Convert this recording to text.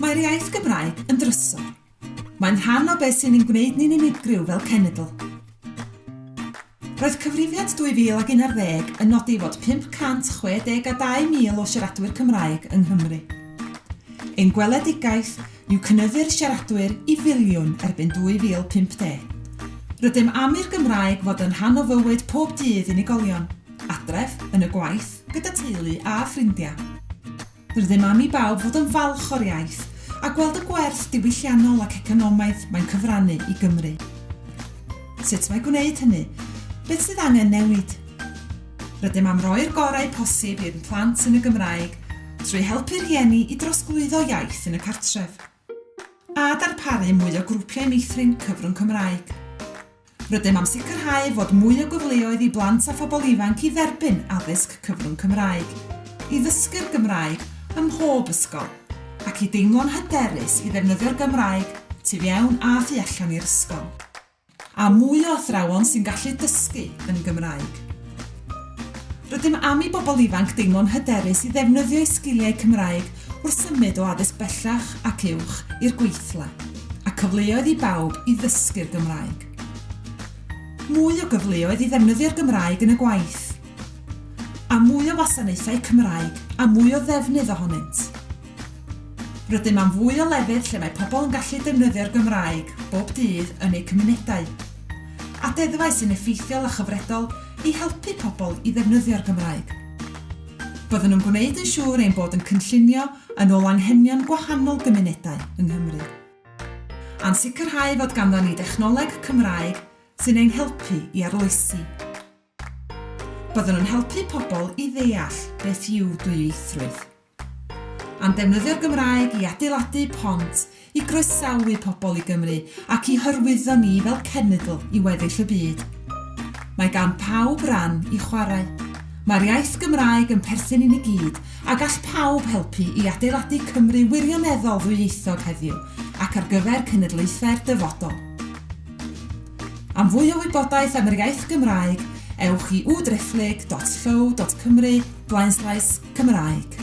Mae'r iaith Gymraeg yn drysor. Mae'n rhan o beth sy'n ein gwneud ni'n unigryw fel cenedl. Roedd Cyfrifiad 2011 yn nodi fod 562,000 o siaradwyr Cymraeg yng Nghymru. Ein gweledigaeth yw cynyddu'r siaradwyr i filiwn erbyn 2050. Rydym am i'r Gymraeg fod yn rhan o fywyd pob dydd unigolion, adref, yn y gwaith, gyda teulu a ffrindiau. Rydym am i bawb fod yn falch o'r iaith a gweld y gwerth diwylliannol ac economaidd mae'n cyfrannu i Gymru. Sut mae gwneud hynny? Beth sydd angen newid? Rydym am roi'r gorau posib i'n plant yn y Gymraeg trwy helpu rhieni i drosglwyddo iaith yn y cartref, a darparu mwy o grwpiau meithrin cyfrwng Cymraeg. Rydym am sicrhau fod mwy o gyfleoedd i blant a phobl ifanc i dderbyn addysg cyfrwng Cymraeg, i ddysgu'r Gymraeg ym mhob ysgol, ac i deimlo'n hyderus i ddefnyddio'r Gymraeg tu fewn a thu allan i'r ysgol. A mwy o athrawon sy'n gallu dysgu yn Gymraeg. Rydym am i bobl ifanc deimlo'n hyderus i ddefnyddio'u sgiliau Cymraeg wrth symud o addysg bellach ac uwch i'r gweithle, a cyfleoedd i bawb i ddysgu'r Gymraeg. Mwy o gyfleoedd i ddefnyddio'r Gymraeg yn y gwaith. A mwy o wasanaethau Cymraeg a mwy o ddefnydd ohonynt. Rydym am fwy o lefydd lle mae pobl yn gallu defnyddio'r Gymraeg bob dydd yn eu cymunedau. A deddfau sy'n effeithiol a chyfredol i helpu pobl i ddefnyddio'r Gymraeg. Byddwn yn gwneud yn siŵr ein bod yn cynllunio yn ôl anghenion gwahanol gymunedau yng Nghymru. A'n sicrhau fod ganddon ni dechnoleg Cymraeg sy'n ein helpu i arloesi. Byddwn yn helpu pobl i ddeall beth yw dwyieithrwydd. A'n defnyddio'r Gymraeg i adeiladu pont i groesawu pobl i Gymru ac i hyrwyddo ni fel cenedl i weddill y byd. Mae gan pawb ran i chwarae. Mae'r iaith Gymraeg yn perthyn i ni gyd a gall pawb helpu i adeiladu Cymru wirioneddol ddwyieithog heddiw ac ar gyfer cenedlaethau'r dyfodol. Am fwy o wybodaeth am yr iaith Gymraeg, ewch i www.cymru blaenslaes Cymraeg.